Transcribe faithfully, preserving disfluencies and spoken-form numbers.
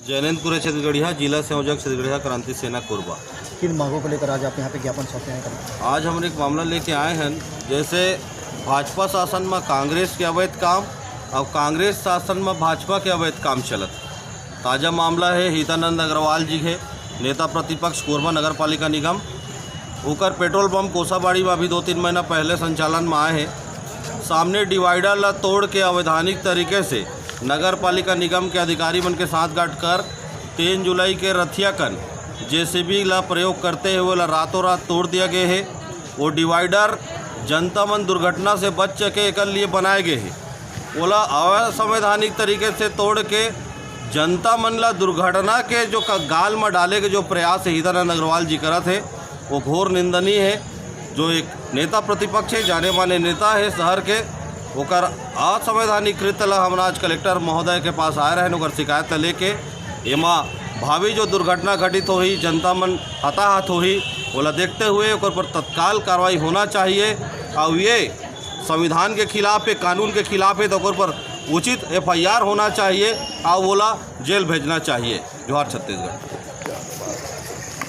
जैनंदपुर छत्तीसगढ़िया, जिला संयोजक छत्तीसगढ़िया क्रांति सेना कोरबा। किन मांगों को लेकर आज आप यहाँ पे ज्ञापन सौंपने आए हैं? आज हम एक मामला लेके आए हैं, जैसे भाजपा शासन में कांग्रेस के अवैध काम, अब कांग्रेस शासन में भाजपा के अवैध काम चलत। ताजा मामला है हितानंद अग्रवाल जी के, नेता प्रतिपक्ष कोरबा नगर पालिका निगम, ओकर पेट्रोल पंप कोसाबाड़ी में अभी दो तीन महीना पहले संचालन में आए हैं। सामने डिवाइडर ला तोड़ के अवैधानिक तरीके से नगर पालिका निगम के अधिकारी मन के साथ गांठ कर तीन जुलाई के रथिया कन जेसीबी ला प्रयोग करते हुए ओला रातों रात तोड़ दिया गया है। वो डिवाइडर जनता मन दुर्घटना से बच सके एकर लिए बनाए गए हैं। ओला असंवैधानिक तरीके से तोड़ के जनता मन ला दुर्घटना के जो क-, गाल में डाले के जो प्रयास हितानंद अग्रवाल जी करत है, वो घोर निंदनीय है। जो एक नेता प्रतिपक्ष है, जाने माने नेता है शहर के, ओकर असंवैधानिक कृत्य ला हमन आज कलेक्टर महोदय के पास आए रहन, ओकर शिकायत ला लेके एमा भावी जो दुर्घटना घटित होही, जनता मन हताहत होही, ओला देखते हुए ओकर पर तत्काल कार्रवाई होना चाहिए। और ये संविधान के खिलाफ है, कानून के खिलाफ है, तो ओकर पर उचित एफआईआर होना चाहिए और ओला जेल भेजना चाहिए। जोहार छत्तीसगढ़।